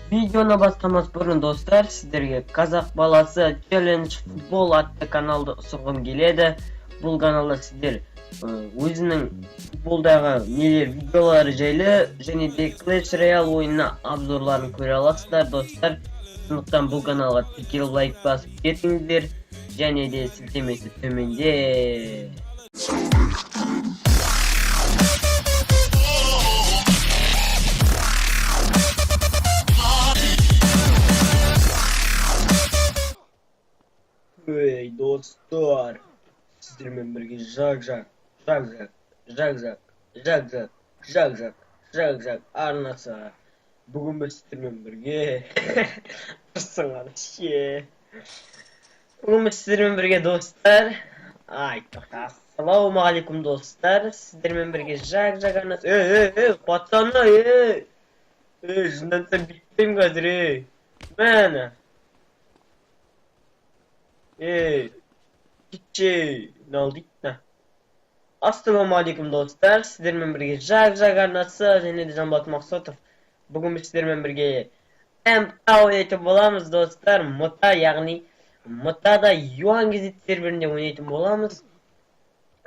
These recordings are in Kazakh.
Видеоны бастамас бұрын, достар, сіздерге «Қазақ баласы челлендж футбол» атты каналды ұсынғым келеді. Бұл каналда сіздер өзінің футболдағы нелер, видеолары жайлы және де Clash Royale ойынына обзорларын көре аласыздар, достар. Сондықтан бұл каналға тіркеліп, лайк басып кетіңіздер және де сілтемесі төменде. Ей, достар, сіздермен бірге Жак Жак, Жак Жак, Жак Жак, Жак Жак, Жак Жак, Жак Жак арнасы. Бүгін біз сіздермен бірге ше. Бүгін біз сіздермен бірге, достар, ай, тоқта, ассалаумағалейкум, достар, сіздермен бірге Жак Жак арнасы. Ей, ей, ей, пацаны, ей, ей, жындансам бүйтпеймін қазір, ей, міне. Ей, кетші, мынау дейді да. Ассалаумағалейкум, достар, сіздермен бірге Жак Жак арнасы және де Жанболат Мақсотов. Бүгін біз сіздермен бірге МТА ойнайтын боламыз, достар. МТА, яғни МТАда Юан Кезет серверінде ойнайтын боламыз.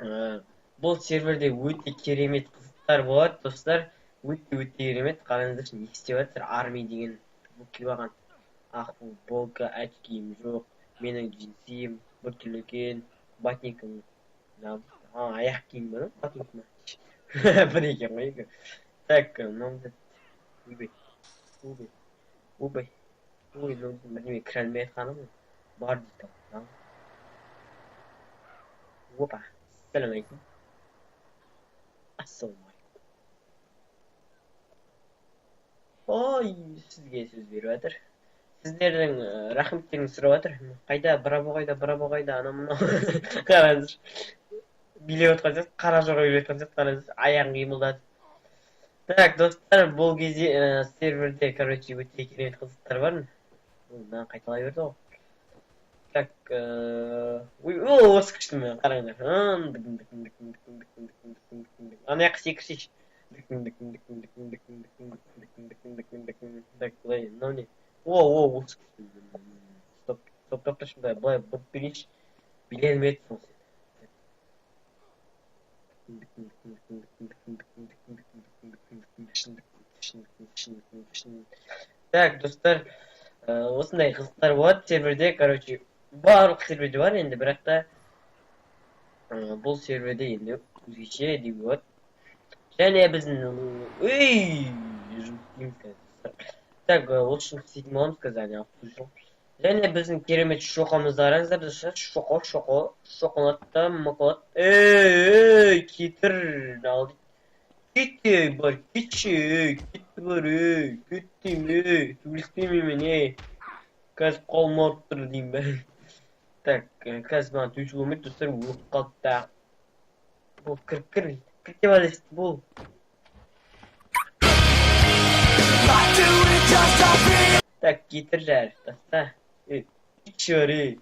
Бұл серверде өте керемет қызықтар болады, достар. Өте өте керемет. Қараңыздаршы, не істеп жатыр арми деген бұл киіп алған ақ футболка, очкиім жоқ, менің джинсиім біртүрлі екен, ботинкам, аяқ киім бар ма, ботинка ма, бір екен ғой екі. Так, мынау, ойбай, ойбай, ойбай, ой, мынау бірдеме кіре алмай жатқаны ғой бар дейді. Опа, ассалаумағалейкум, ассалаумағалейкум. Ой, сізге сөз беріп жатыр, сіздердің рахметтеріңізді сұрап жатыр. Қайда браво, қайда браво, қайда анау мынау Қараңызшы, билеп жатқан сияқты, қара жорға билеп жатқан сияқты. Қараңызшы, аяғын қимылдатып. Так, достар, бұл кезде серверде, короче, өте керемет қызықтар бар. Мынаны қайталай берді ғой. Так, ой, осы күшті, міне, қараңдар. Ана жаққа секірсейші. Так, былай, мынау не? О, о, осы күшті. Стоп, стоп, тоқташы, былай, былай бұрып берейінші. Билей алмай жатырсың сен. Так, достар, осындай қызықтар болады серверде, короче, барлық серверде бар енді, бірақ та бұл серверде енді өзгеше деуге болады. Және біздің, үй, жұмыс істейміз қазір. Так, осы жұмыс істейтін боламыз қазір, әне автобус жоқ. Және біздің керемет шоқамызды қараңыздар, достар, шоқо, шоқо, шоқылады да мықылады. Ей, ей, кетір, ал дейді. Кет, ей, бар, кетші, ей, кет, бар, ей, кет деймін, ей, төбелеспеймін мен, ей. Қазір қолым ауырып тұр деймін бе. Так, қазір маған төсек болмайды, достар, өліп қалды да. Бол, кір, кір, кір деп алесті, бол. Так, кетір жар, таста. Ей, кетші бар, ей.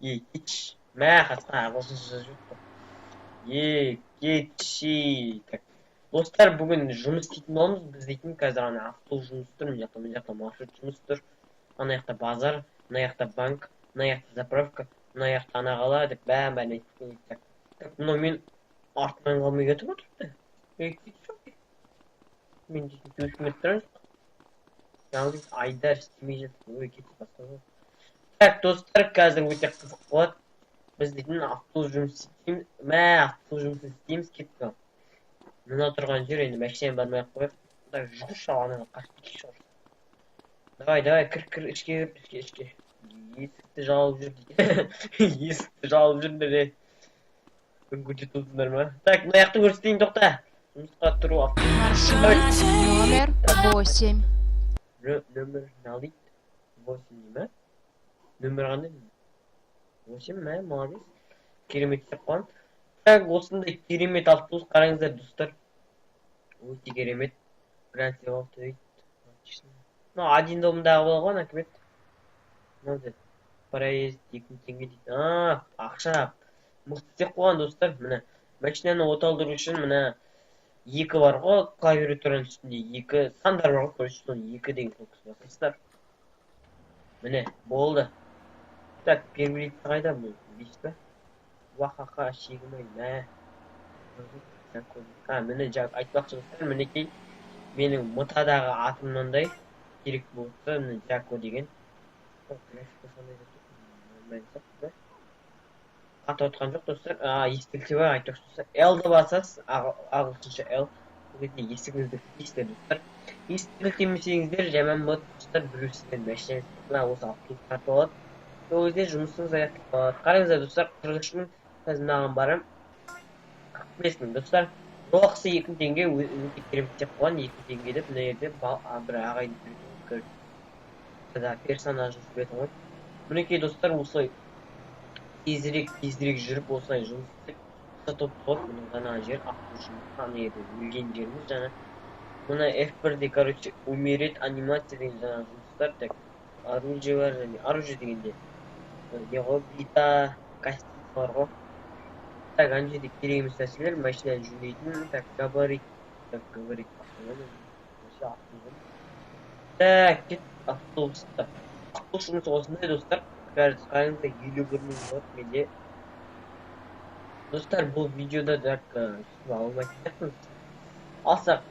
Ей, кетші. Мә, қасқа ағылшынша жоқ қой. Ей, кетші. Так, достар, бүгін жұмыс істейтін боламыз. Біз дейтін қазір ана автобус жұмыс тұр, мына жақта, мына жақта маршрут жұмыс тұр. Ана жақта базар, мына жақта банк, мына жақта заправка, мына жақта ана қала деп бәрін бәрін айтып. Так, так, мынау мен артынан қалмай кетіп отырыпты. Ей, кетші. Мен дейтін төсім беріп тұрған жоқ. Яғни Айдар істемей жатыр. Ой, кетіп басқа ғой. Так, достар, қазір өте қызық болады. Біз дейтін автобус жұмыс істейміз. Мә, автобус жұмыс істейміз, кеттік ал. Мына тұрған жер енді машинамен бармай ақ қояйық. Так, жүгірші ал, анаға қашып кетейікші. Давай, давай, кір, кір, ішке кір, ішке, ішке. Есікті жауып жүр дейді. Есікті жауып жүріңдер, ей. Мүмкін жетіп ма? Так, мына жақты көрсетейін, тоқта. Жұмысқа тұру автобус. Маршрут номер 8. Нөмір не дейді? 8 дей ма? Нөмір қандай? 8, мә, молодец. Керемет істеп қойған. Так, осындай керемет автобус, қараңыздар, достар. Өте керемет. Гранд авто дейді. Мынау один домындағы бала ғой, ана кім еді? Мынау де проезд 2000 теңге дейді. А, ақша. Мықты істеп қойған, достар. Міне, машинаны оталдыру үшін міне Екі бар ғой, клавиатураның үстінде екі сандар бар ғой, короче, соны екі деген кнопкасын басасыздар. Міне, болды. Так, первый қайда бұл? 5 пе? Уахаха, шегім-ай, мә. А, міне, айтпақшы, достар, мінекей менің мтадағы атым мынандай. Керек болса, міне, Жако деген. Графика қандай деп тұр? Нормально сияқты да. Қатып отқан жоқ, достар. А, естілсе бар, айтпақшы, достар. L-ді басасыз, ағылшынша L. Сол кезде есігіңізді кілттейсіздер, достар. Есікті кілттемесеңіздер, жаман болады, достар. Біреу сізден машинаңызды, мына осы автобус тартып алады. Сол кезде жұмысыңыз аяқталады. Қараңыздар, достар, 43 000. Қазір мынаған барамын. 45 000, достар. Жолақысы 2000 теңге, өте керемет деп қойған, 2000 теңге деп. Мына жерде бір ағайдың суретін көріп, персонажын суретін ғой. Мінекей, достар, осылай тезірек тезірек жүріп, осылай жұмыс істеп, ақша топтап. Міне, жаңағы жер автобус, ана жерде өлген жеріміз жаңа. Мына F1-де, короче, умереть анимация деген жаңағы жұмыстар. Так, оружие бар, және оружие дегенде не ғой, бита, костюм бар ғой. Так, ана жерде керек емес нәрселер, машинаны жөндейтін. Так, габарит, так, габарит. Так, кет автобуста. Автобус жұмысы осындай, достар. Қазір қараңыздар, 51 000 болады менде. Достар, бұл видеода так алмайтын сияқтымыз. Алсақ,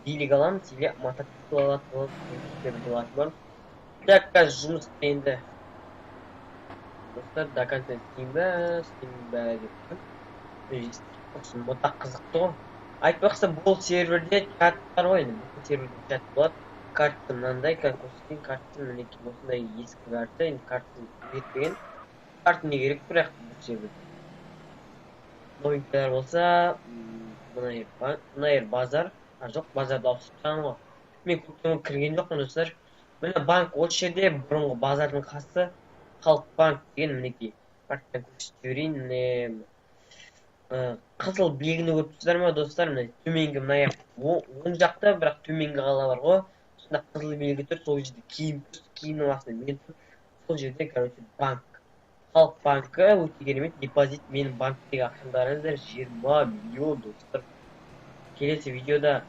билік аламыз или мотоцикл алатын боламыз. Так, қазір жұмыс енді. Достар, до конца істеймін ба, істемеймін ба деп тұрмын. Мото қызықты ғой. Айтпақшы, бұл серверде чат бар ғой енді, бүкіл серверде чат болады. Карта мынандай, как көрсетейін, карта мінекей осындай ескі карта, енді картасын өзгертпеген. Карта не керек бірақ бұл серверде. Новенькийлер болса, мына жер, мына жер базар. А, жоқ, базарды ауыстырып тастаған ғой. Мен көптен кірген жоқпын, достар. Міне, банк осы жерде, бұрынғы базардың қасы, Халық банк деген, мінекей. Картадан көрсетіп жіберейін, міне, қызыл белгіні көріп тұрсыздар ма, достар? Міне, төменгі мына жақ, оң жақта, бірақ төменгі қала бар ғой. Сонда қызыл белгі тұр, сол жерде киім тұр, киімнің астында мен тұр. Сол жерде, короче, банк. Халық банкі өте керемет депозит. Менің банктегі ақшамды қараңыздар, 20 миллион, достар. Келесі видеода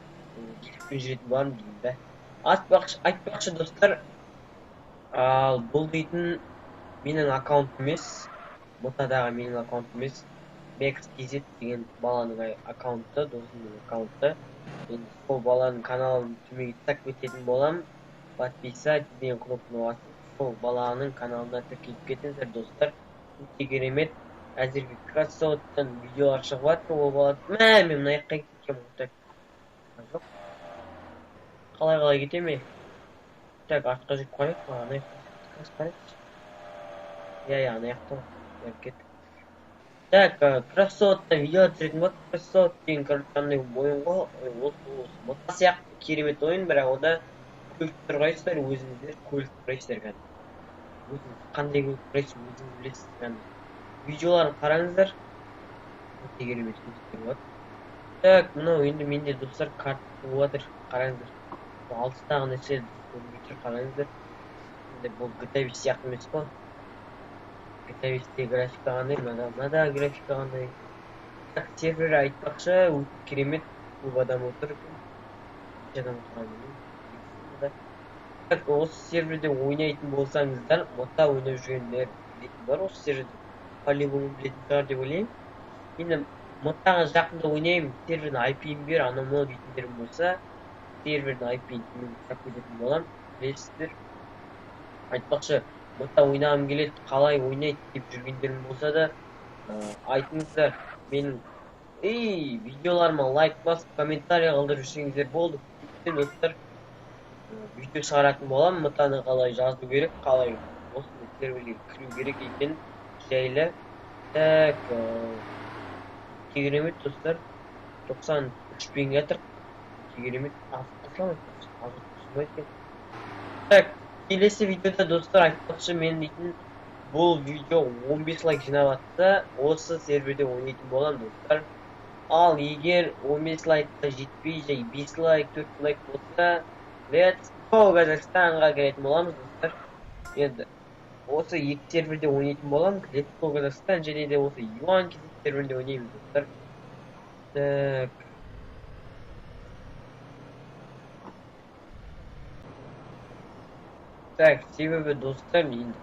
геликпен жүретін боламын деймін да. Айтпақшы, достар, ал бұл дейтін менің аккаунтым емес, мотадағы менің аккаунтым емес, Бекс KZ деген баланың аккаунты, досымның аккаунты. Енді сол баланың каналын төменге тастап кететін боламын. Подписать деген кнопканы басып, сол баланың каналына тіркеліп кетіңіздер, достар. Өте керемет. Әзірге кроссовоттан видеолар шығып жатыр ол бала. Мә, мен мына жаққа кеткенмін ғой. Так, жоқ. Қалай қалай кете ме? Так, артқа жүріп қарайық, ана жақта қарайықшы. Иә, иә, ана жақта ғой. Кеттік. Так, кроссовоттан видео түсіретін болады. Кроссовот деген, короче, андай ойын ғой, осы мото сияқты керемет ойын, бірақ онда көлік құрайсыздар, өзіңіздер көлік құрайсыздар кәдімгі. Өзіңіз қандай көлік құрайсыз, өзіңіз білесіз кәдімгі. Видеоларын қараңыздар. Өте керемет көліктер болады. Так, мынау енді менде, достар, карта туып жатыр. Қараңыздар. Алыстағы нәрсе көрінбей тұр, қараңыздар. Енді бұл GTA 5 сияқты емес қой. GTA 5-те графика қандай, мынада графика қандай. Так, сервер айтпақшы, өте керемет, көп адам отыр екен. Қанша адам отырғанын білмеймін. Так, осы серверде ойнайтын болсаңыздар, мота ойнап жүргендер білетін бар, осы серверде по-любому білетін шығар деп ойлаймын. Енді мотаға жақында ойнаймын, сервердің IP-ін бер, анау мынау дейтіндерің болса, сервердің IP-ін төменге тастап кететін боламын, білесіздер. Айтпақшы, мота ойнағым келеді, қалай ойнайды деп жүргендерің болса да, айтыңыздар. Менің ей видеоларыма лайк басып, комментарий қалдырып жүрсеңіздер болды. Достар, видео шығаратын боламын, мотаны қалай жазу керек, қалай осындай серверге кіру керек екен жайлы. Так, керемет, достар. 93-пен келатыр. Керемет. Азық қосыла ма? Азық қосылмайды екен. Так, келесі видеода, достар, айтпақшы, мен дейтін бұл видео 15 лайк жинап жатса, осы серверде ойнайтын боламын, достар. Ал егер 15 лайкқа жетпей, жай 5 лайк, 4 лайк болса, Let's Go Қазақстанға кіретін боламыз, достар. Енді осы екі серверде ойнайтын боламын. Let's Go Қазақстан және де осы Юан KZ серверінде ойнаймыз, достар. Так. Так, себебі достар, енді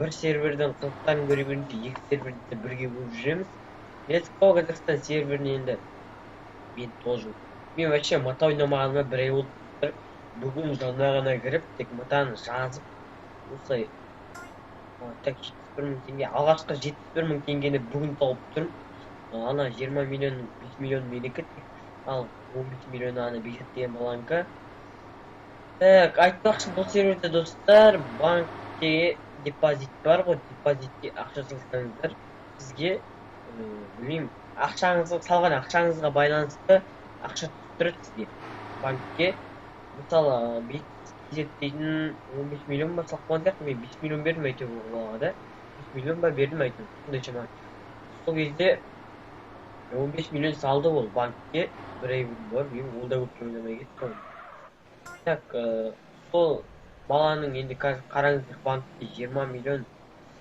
бір серверден қызықтарын көре бергенше екі серверді бірге көріп жүреміз. Let's Go Қазақстан серверін енді мен тоже, мен вообще мата ойнамағаныма бір ай болды, достар. Бүгін жаңа ғана кіріп, тек матаны жазып, осылай. Так, 71 000 теңге, алғашқы 71 000 теңгені бүгін тауып тұрмын. Ана 20 миллион, 5 миллион менікі, ал 15 миллион ана Бекзат деген баланікі. Так, айтпақшы, бұл серверде, достар, банкте депозит бар ғой, депозитке ақша салсаңыздар, сізге, білмеймін, ақшаңызға, салған ақшаңызға байланысты ақша түсіп тұрады сізге банкке. Мысалы, дейтін 15 миллион ба салып қойған сияқты, мен 5 миллион бердім әйтеуір ол балаға да. 5 миллион ба бердім әйтеуір, сондай шама. Сол кезде 15 миллион салды ол банкке, бір ай бұрын ба, білмеймін, ол да көп ойнамай кетті ғой. Так, сол баланың енді қазір қараңыздар, банкте 20 миллион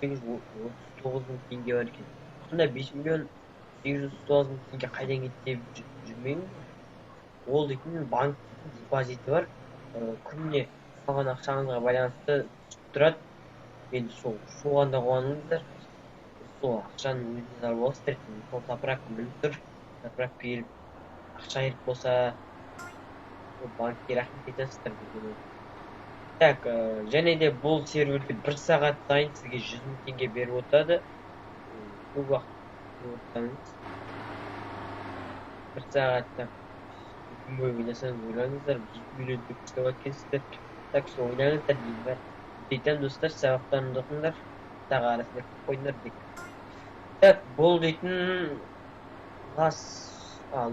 839 мың теңге бар екен. Сонда 5 миллион 839 мың теңге қайдан кетті деп жүрмеңіз. Ол дейтін банктің депозиті бар, күніне салған ақшаңызға байланысты түсіп тұрады. Енді сол соған да қуаныңыздар. Сол ақшаның өзіне алып аласыздар. Сол заправка мініп тұр, заправка келіп ақша керек болса, сол банкке рахмет айтасыздар деген. Так, және де бұл серверде бір сағат сайын сізге 100 000 теңге беріп отырады. Көп уақыт отырсаңыз, бір сағатта күн бойы ойнасаңыз, ойлаңыздар, 7 миллион теңге табады екенсіздер. Так что ойнаңыздар деймін ба. Айтамын, достар, сабақтарыңды оқыңдар, тағы арасында кіріп қойыңдар деп. Так, бұл дейтін Лас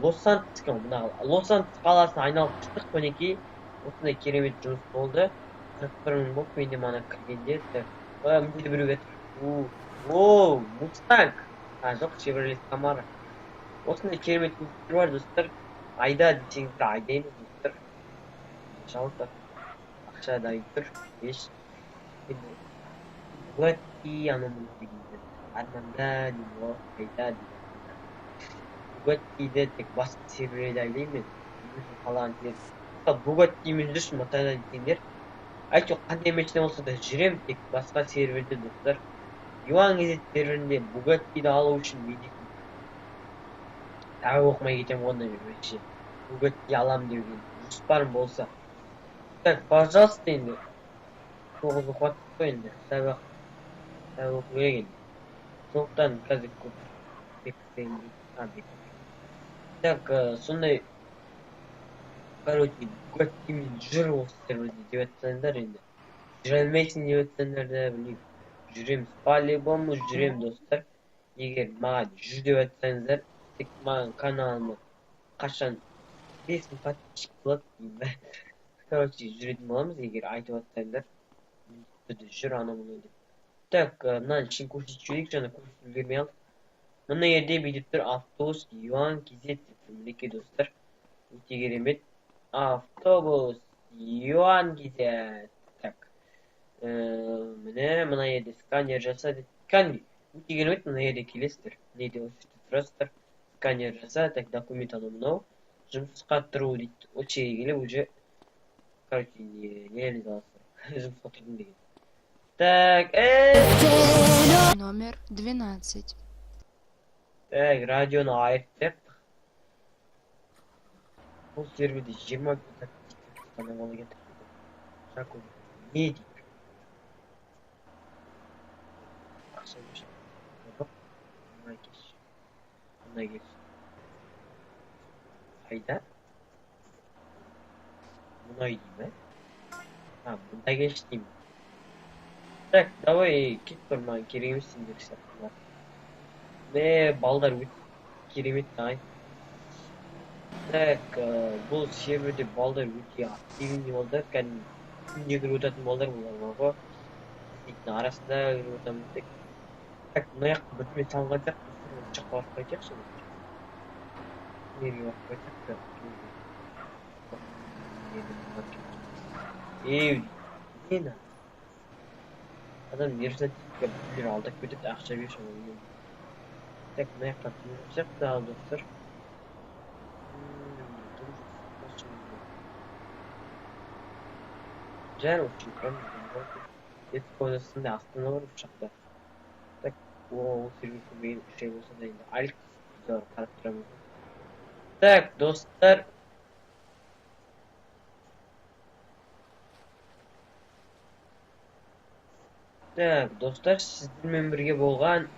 Лос Сантос екен ғой, мына Лос Сантос қаласын айналып шықтық, мінекей. Осындай керемет жұмыс болды. 41 000 болды менде мана кіргенде. Так, мына жерде біреу жатыр. О, Мустанг. А, жоқ, Шевролет Камара. Осындай керемет көліктер бар, достар. Айда десеңіздер, айдаймыз, достар. Жалпы ақша дайын тұр. Еш енді Бугатти анау мынау дегенді арманда деймін ғой, қайда деймін. Бугаттиді тек басқа серверлерде айдаймын мен. Өзім қалаған сервер. Мысалы, Бугаттимен жүрші мотода десеңдер, әйтеуір қандай машина болса да жүремін, тек басқа серверде, достар. Иван KZ серверінде Бугаттиді алу үшін мен дейтін тағы оқымай кетемін ғой онда мен вообще. Бугатти аламын деген жоспарым болса. Так, пожалуйста, енді 9 оқып жатырмыз қой енді, сабақ оқу керек енді. Сондықтан қазір көп. Так, сондай, короче, Бугаттимен жүр осы серверде деп жатсаңдар, енді жүре алмайсың деп жатсаңдар да, білмеймін, жүреміз, по-любому жүремін, достар. Егер маған жүр деп жатсаңыздар, тек маған каналыма қашан 5000 подписчик болады деймін ба, короче, жүретін боламыз, егер айтып жатсаңдар, міндетті түрде жүр анау мынау деп. Так, мынаны ішін көрсетіп жіберейік, жаңа көрсетіп үлгермей қалдық. Мына жерде бүйтіп тұр, автобус Иван KZ деп тұр, мінекей, достар, өте керемет автобус Иван KZ. Так, міне, мына жерде сканер жаса деп, кәдімгідей өте керемет. Мына жерде келесіздер, мына жерде, осы жерде тұрасыздар, сканер жаса. Так, документ, анау мынау, жұмысқа тұру дейді. Осы жерге келіп уже, короче, нелеріңізді аласыздар, жұмысқа тұрдым деген. Так. Номер 12. Так, радионы айырып тастайық. Бұл серверде 20 қана бала кетіп Жако не дейді? Ақша берші. Жоқ, мына келші, мына келші. Қайда мұнай дей ме? А, мында келші деймін. Так, давай, кет бар, маған керек емес сендер сияқтылар. Мә, балдар өте керемет ағай. Так, бұл серверде балдар өте активный балдар, кәдімгі күнде кіріп отыратын балдар бұлар бар ғой. Дейтін арасында кіріп отырамыз тек. Так, мына жақта бірдеме салынған сияқты, достар, осы жаққа барып қайтайықшы. Жерге барып қайтайық. Ей, не мына? Адам нервно біреулер алдап кетеді, ақша берші анау мынау. Так, мына жақта дым жоқ сияқты ал, достар. Дым жоқ. Жар осы жерде тұрамыз. Let's go, астана бар осы жақта. Так, ол сервер көрмеген 3 ай болса да, енді Алекс видеолар қарап тұрамыз. Так, достар. Так, достар, сіздермен бірге болған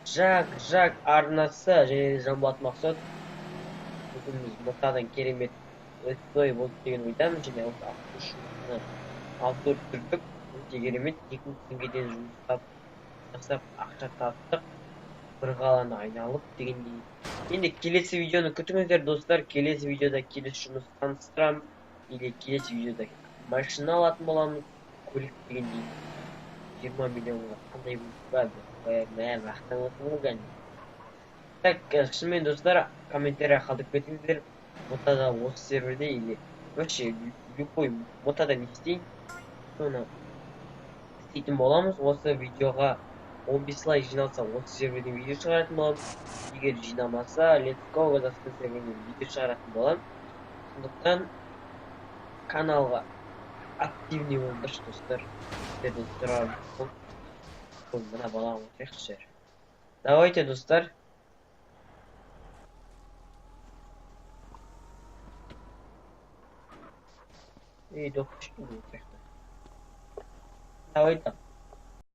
Жак Жак арнасы және Жанболат Мақсат. Бүгін біз мотадан керемет летсплей болды деген ойдамын, және осы авто жұмысына авто түсірдік. Өте керемет, 2000 теңгеден жұмыс жасап ақша таптық, бір қаланы айналып дегендей. Енді келесі видеоны күтіңіздер, достар. Келесі видеода келесі жұмыс таныстырамын, или келесі видеода машина алатын боламыз, көлік дегендей. 20 миллионға қандай көлік бар деп қояйын, мә, мақтанып отырмын ғой кәдімгі. Так, шынымен, достар, комментария қалдырып кетіңіздер. Мотада осы серверде или вообще любой мотада не істейін, соны істейтін боламыз. Осы видеоға 15 лайк жиналса, осы серверден видео шығаратын боламыз. Егер жинамаса, Let's Go Қазақстан серверінен видео шығаратын боламын. Сондықтан каналға активный болыңдаршы, достар. Сіздерден сұрарым сол. Мына балаға отырайықшы. Давайте, достар. Ей, доқ, давайте.